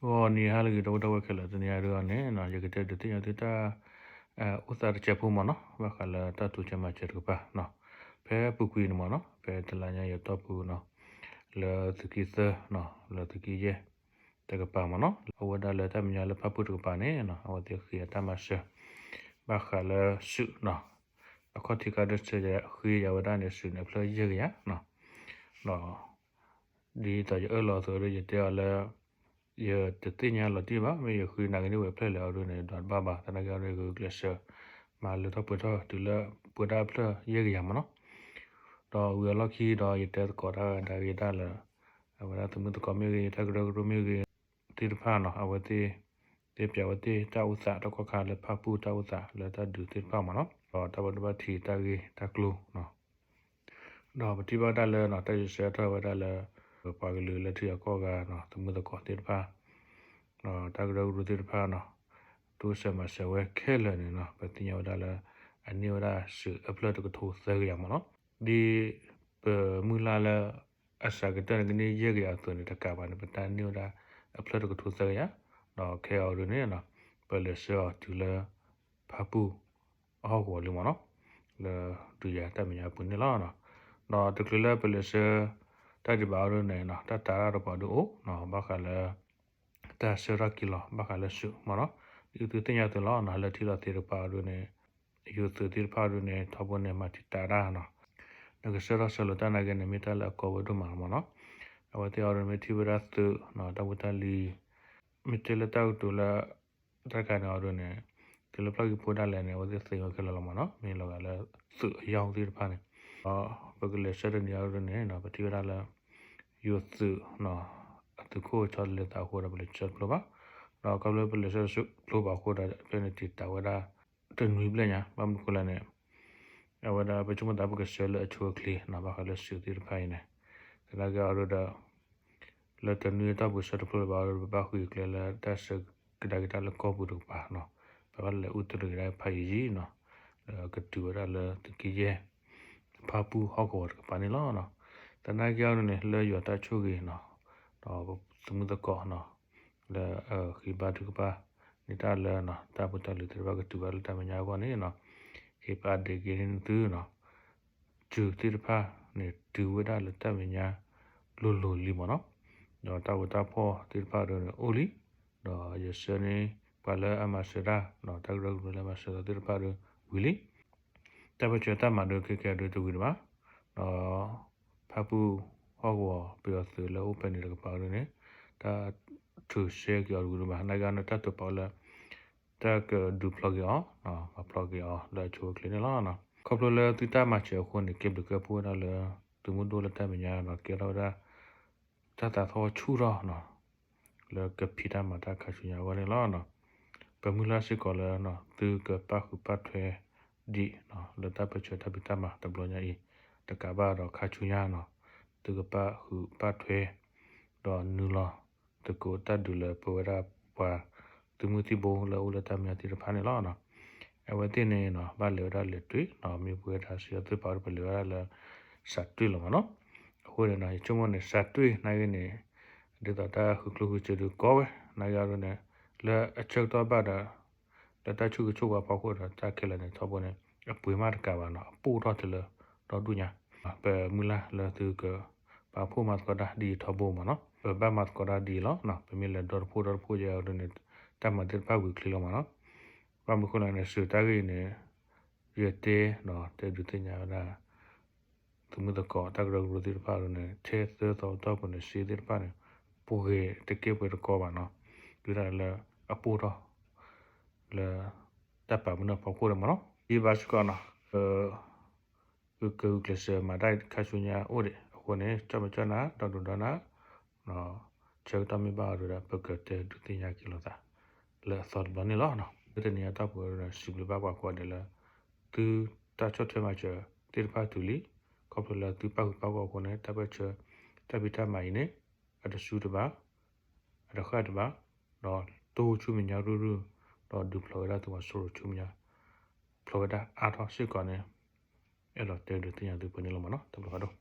ဂီၤနံၤဟါလၢအဂ့ၤ ဒီပုၢ်ဒီဝဲၢ်ခဲလၢာ်, တနံၤအံၤဒ်အံၤန့ၣ် ယကတဲဒုးသ့ၣ်ညါသုတၢ် အိၣ်သးတစဲးဖိမ့ၢ်နီၤ, ဘၣ်ဃးလၢတၢ်တိစၢၤမၤစၢၤတကပၤနီၤ, ဖဲအပူၤကွံာ်န့ၣ်မ့ၢ်နီၤ, ဖဲတလါညါယတီၢ်ပူၤနီၤ, လၢသုးက့သၢနီၤ, လၢသုးက့ယဲၢ်တကပၤမ့ၢ်နီၤ, အဝဲဒၣ်လၢတၢ်မဲာ်ညါလၢဖၣ်ပူၣ်တကပၤန့ၣ်နီၤ, အဝဲသ့ၣ်ဃ့အတၢ်မၤစၢၤ ဘၣ်ဃးလၢစုးနီၤ, အခီၣ်ထံးခါဒၢစၢၤဃ့ယၤဝဲဒၣ်န့ၣ် စုးန့ၣ်အဖျၢၣ်ယဲၢ်ကယၤနီၤ, ဒီး ဒ်သိးယအၢၣ်လီၤအသိးဒီး ယတဲအီၤလၢ ယတသ့ၣ်ညါလီၤတံၢ်ဘၣ်, မ့ၢ်ယဃ့နၤကန့ၢ်ဝဲဖျၢၣ်လဲၣ်အီၤဒ်န့ၣ် ဒွးတဘၣ်ဘၣ်, သနာ်က့အီၤဒ် ယဂုာ်ကျဲးစၢး မၤလၢထီၣ်ပှဲၤထီၣ်တုၤလၢပဝဲဒၣ်အဖျၢၣ်ယဲၢ်ကယၤမ့ၢ်နီၤ, ဒီးဝံၤအလီၢ်ခံဒီး ယတဲသကိးတၢ်ဂ့ၢ်တၢ်ဂ့ၢ်ဒၣ်လၢ အဝဲဒၣ်သုးမုၢ်သကိးမ့ၢ်ဂ့ၤ တၢ်ကရၢကရိမ့ၢ်ဂ့ၤ သ့ၣ်တဖၣ်နီၤ, အဝဲသ့ၣ် တဲပၠးဝဲသ့ၣ်တၢ်အိၣ်သးတခီခါလၢဖၣ်ပူၣ်တၢ်အိၣ်သး လၢတၢ်ဒုးသ့ၣ်တဖၣ်မ့ၢ်နီၤ, ဒီးတၢ်ဘၣ်ဒိဘၣ်ထံးတၢ်ဂ့ၢ်တၢ်ကျိၤနီၤ, ဒီးပထံၣ်ဘၣ်ဒၣ်လၢနီၤ တၢ်ယဆၢထၢၣ်ဝဲဒၣ်လၢ ပှၤကလုာ်လၢထံဂၤကီၢ်ဂၤနီၤ သုးမုၢ်သကိးသ့ၣ်တဖၣ် တၢ်ကရၢကရိသ့ၣ်တဖၣ်နီၤ တိစၢၤမၤစၢၤဝဲခဲလၢာ်န့ၣ်နီၤ ပသ့ၣ်ညါဝဲဒၣ်လၢ အန့ၢ်ဝဲဒၣ်စုးအဖျၢၣ်တကထိသၢကယၤမ့ၢ်နီၤ, ဒ်ပမုၢ်လၢ်လၢ အစှၤကတၢၢ်န့ၣ်ကန့ၢ်ယဲၢ်ကယၤအသိးန့ၣ် တကးဘၣ်န့ၣ် ပတၢ်န့ၢ်ဝဲဒၣ်အဖျၢၣ်တကထိသၢကယၤ, ဒီးခဲအံၤဒ်န့ၣ်နီၤ ပလဲၤဆှၢအီၤတုၤလၢ ဖၣ်ပူၣ်အဟီၣ်ကဝီၤလံမ့ၢ်နီၤ, လၢဒုးယၤတၢ်မဲာ်ညါအပူၤန့ၣ်လီၤ. ဒီးတချုးလၢပလဲၤဆှၢ တၢ်ဒံးဘၣ်အီၤဒ်န့ၣ်နီၤ တၢ်တာ်တၢ်တပှၤဒ်အိၣ်နီၤ ဘၣ်ဃးလၢ တၢ်ဆှၢထီၣ်က့ၤလီၤ ဘၣ်ဃးလၢစုးမ့ၢ်နီၤ, ဒ်သုသ့ၣ်ညါသုလီၤနီၤ လၢထံၣ်လီၤသ့ၣ်တဖၣ်အီၤဒ်န့ၣ် ယိၤသုးသ့ၣ်တဖၣ်အီၤဒ်န့ၣ် ထီဘိန့ၣ် မၤတံာ်တာ်တၢ်နီၤ, နကဆှၢထီၣ်ဆှၢလီၤတၢ်နာ်က့န့ၣ် မ့ၢ်တၢ်လၢအကီဝဲဒိၣ်မးလီၤမ့ၢ်နီၤ, အဝဲသ့ၣ်အီၤဒ်မ့ၢ်ထံၣ်ဝဲဒၣ်သုးနီၤ တၢ်ဖိတၢ်လံၤ မ့ၢ်တဲလၢတၢ်ကတိၤလၢ တၢ်တခါန့ၣ်အီၤဒ်န့ၣ် တုၤလၢပျၢ်ကံဖိဒၣ်လဲာ်န့ၣ် အဝဲသ့ၣ်သ့ဝဲခဲလၢာ်လီၤမ့ၢ်နီၤ, မ့ၢ်လီၤဂာ်လၢသုးအယီၢ်သ့ၣ်တဖၣ်န့ၣ်, ဒီးပကလဲၤဆှၢတနံၤအီၤဒ်န့ၣ်နီၤ ပထံၣ်ဝဲဒၣ်လၢ ယိၤသုးနီၤ အသုးခိၣ်ဆီတလဲသးအဃိဒီး ပလဲၤဆှၢတဖျိဘၣ်, ဒီးခီဖျိပလဲၤဆှၢတဖျိဘၣ်အဃိဒီး ဖဲန့ၣ်တံာ်တာ်ဝဲဒၣ် တနွံဘျဲၣ်ညါ ဘၣ်မနုၤဃိလဲၣ်န့ၣ် အဝဲဒၣ်ပဆိကမိၣ်သးပကဆှၢလၢအဆိအချ့နီၤ ဘၣ်ဃးလၢစုးသ့ၣ်တဖၣ်အံၤန့ၣ်, သနာ်က့အီၤဒ်ဒီး လၢတနွံအတီၢ်ပူၤဆှၢတဖျိလၢၤဘၣ်အီၤဒီး ပဘၣ်ဃ့ကျဲလၢတၢ်ဆှၢကဒါက့ၤတၢ်လၢကီၢ်ပူၤတကပၤနီၤ, ပဘၣ်လဲၤအူတရံးကဒါဖးယံာ်ယံာ်နီၤ, လၢကတုၤဝဲဒၣ်လၢသုးက့ယဲၢ် ဖၣ်ပူၣ်ဟီၣ်ကဝီၤတကပၤန့ၣ်လီၤ. သနာ်က့အီၤဒ်န့ၣ် လၢယွၤတၢ်ဆိၣ်ဂ့ၤနီၤ, ဒီးသုးမုၢ်သကိးနီၤ လၢအဃ့ဘါထုကဖၣ်န့ၢ်တၢ်လၢ တၢ်ဖိတၢ်လံၤသ့ၣ်တဖၣ်ကတုၤဘၣ်လၢတၢ်မဲာ်ညါအဂီၢ်န့ၣ်နီၤ, ဟ့ၣ်ပာ်ဒ့က့ၤန့ၢ်သုနီၤ, စုးသ့ၣ်တဖၣ်န့ၣ် တုၤဝဲဒၣ်လၢတၢ်မဲာ်ညါလိၤလိၤလံမ့ၢ်နီၤ, ဒီးတၢ်အိၣ်တၢ်ဖှီၣ်သ့ၣ်တဖၣ်ဒီးန့ၣ်အိၣ်လံ, ဒီးယဆှၢန့ၢ်ပှၤလၢအမၤစၢၤတၢ်နီၤ တၢ်ကရၢကရိလၢမၤစၢၤသးသ့ၣ်တဖၣ်ဒီးဝံၤလံ တၢ်ပၢၢ်ဆၢတၢ်မၤဒုးခဲကဲဒုးတဝံၤတဘၣ်, ဒီး ဖၣ်ပူၣ်ဟီၣ်ကဝီၤပယီၤသုးလၢအိၣ်ဖဲန့ၣ်တကပၤဒုးန့ၣ် တၢ်ထုးဆှဲက့ၤအီၤတဝံၤတဘၣ် နာ်က့အီၤန့ၣ် တၢ်တိာ်ပာ်လၢ တၢ်ကဒုးဖျိးက့ၤအီၤ, မၤဖျိးက့ၤအီၤလၢအဆိအချ့န့ၣ်လီၤ. ခီဖျိလၢသုတၢ်မၤစၢၤအဃိန့ၣ် ကဲဘျုးကဲဖှိၣ်ဝဲဒၣ်လၢ သုးမုၢ်ဒိၣ်လၢတၢ်မဲာ်ညါဒီးကဲထီၣ်ဝဲဒၣ် တၢ်သးသဟီၣ်ဆူၣ်ထီၣ် လၢကဖံးတၢ်မၤတၢ်ခါဆူညါအဂီၢ်န့ၣ်လီၤ. ပမုၢ်လၢ်စ့ၢ်ကီးလၢ သုကပာ်ဃုာ်ပာ်ထွဲဒံး လၢတၢ်ပၢၢ်ဆၢတၢ်ဖံးတၢ်မၤတဘျီညါအံၤ တကးဘၣ်ဒီးခါဆူညါနီၤ သုကပာ်ဃုာ်ပာ်ထွဲ ဒီးနုာ်လီၤသကိးတၢ်ဒုးလၢပဝဲဒၣ်ပှၤသုးမုၢ်သံၣ်ဘိလၢအအိၣ်လၢတၢ်မဲာ်ညါသ့ၣ်တဖၣ်န့ၣ်လီၤ. အဝဲသ့ၣ်န့ၣ်နီၤ ဘၣ်လဲၤဝဲဒၣ်လဲၤတွ့ၢ်နီၤ မ့ၢ်ပဝဲဒၣ်စံးအီၤသ့ၣ်တဖၣ်ဒီး ပလဲၤဝဲဒၣ်လၢစးတွ့ၣ်လီၤမ့ၢ်နီၤ. အဃိန့ၣ်နီၤ ယဆိကမိၣ်န့ၣ် စးတွ့ၣ်နာ်ဂ့ၤန့ၣ် ဒ်သိးတၢ်ဃုကျိၣ်ဃုစ့ဒုးကီဝဲ နာ်ဂ့ၤအီၤဒ်န့ၣ် လၢအဆၢကတီၢ်ဘၣ်ဒီး လၢတၢ်ဆူၣ်ကဆိၣ်ဝါဖီခိၣ်ဒီး တၢ်ခဲလၢာ်န့ၣ်ထီဘိန့ၣ် အပှ့ၤမးတကးဘၣ်နီၤ အပိၢ်ထီၣ်တုၤလၢဒီဒူၣ်ညါ ပမုၢ်လၢ်လၢသုက ပာ်ဖှိၣ်မၤသကိးတၢ်ဒ်အံၤထီဘိမ့ၢ်နီၤ ပဘၣ်မၤသကိးတၢ်ဒ်အံၤလီၤ. ပမ့ၢ်လဲၤဒီတဖှိၣ်ဒီတဖှိၣ်ယဲအီၤဒ်န့ၣ် တၢ်မၤသ့ၣ်တဖၣ်ဝံၤချ့လီၤမ့ၢ်နီၤ. ဘၣ်မနုၤဃိလဲၣ်န့ၣ် စူၤတၢ်ဂ့ၢ်အံၤန့ၣ် ယတဲနီၤ တဲဒုးသ့ၣ်ညါဝဲဒၣ် သုးမုၢ်သကိးတၢ်ကရၢကရိသ့ၣ်တဖၣ်ဒ်န့ၣ် ထဲသၢသီတီၢ်ပူၤန့ၣ် စ့သ့ၣ်တဖၣ်န့ၣ် ပှဲၤတကဲပှဲၤတကီဘၣ်နီၤ ဒုးဒၣ်လၢအပိၢ်ထီၣ် လၢ တၢ်ပာ်မုၢ်နီၢ်ဖီခိၣ်ဒ်မ့ၢ်နီၤ ဒ်ဘၣ်စ့ၢ်ကီးနီၤ ပ ဂုာ်ကျဲးစၢးမၤတၢ်ခါဆူညါအိၣ်ဒံးအဃိန့ၣ် ကၠီၣ်မဲာ်ကၠီၣ်နၤ ဒီးဒိးဒီးနၤ ဆၢကတီၢ်မ့ၢ်ဘၣ်အီၤဒီး ပကတဲဒုးသ့ၣ်ညါက့ၤလိာ်သး လၢအသီတဘျီန့ၣ်လီၤ. လၢတနံၤအတီၢ်ပူၤဒီး စံးဘျုးဘၣ်ပှၤကိးဂၤဒဲးလၢ သုတၢ်ဆီၣ်ထွဲမၤစၢၤသ့ၣ်တဖၣ်တုၤလံ ခီဖျိလၢသုပာ်ဃုာ်ပာ်ဂီၢ်အဃိန့ၣ် တၢ်ပၢၢ်ဆၢ တၢ်ဖံးတၢ်မၤအံၤန့ၣ် အတဆူၣ်တဘၣ် အတဃၣ်တဘၣ် ဒီးတိၢ်ဆူမဲာ်ညါရုၢ်ရုၢ် ဒီးဒုးဖျိးဝဲဒၣ်သုးမီၤစိရိၤဆူမဲာ်ညါ ဖျိးဝဲဒၣ်အါထီၣ်စ့ၢ်ကီးန့ၣ် အဲၣ်ဒိးတဲဒုးသ့ၣ်ညါသုပှဲၤန့ၣ်လီၤမ့ၢ်နီၤ တၢ်ဘျုးဖးဒိၣ်.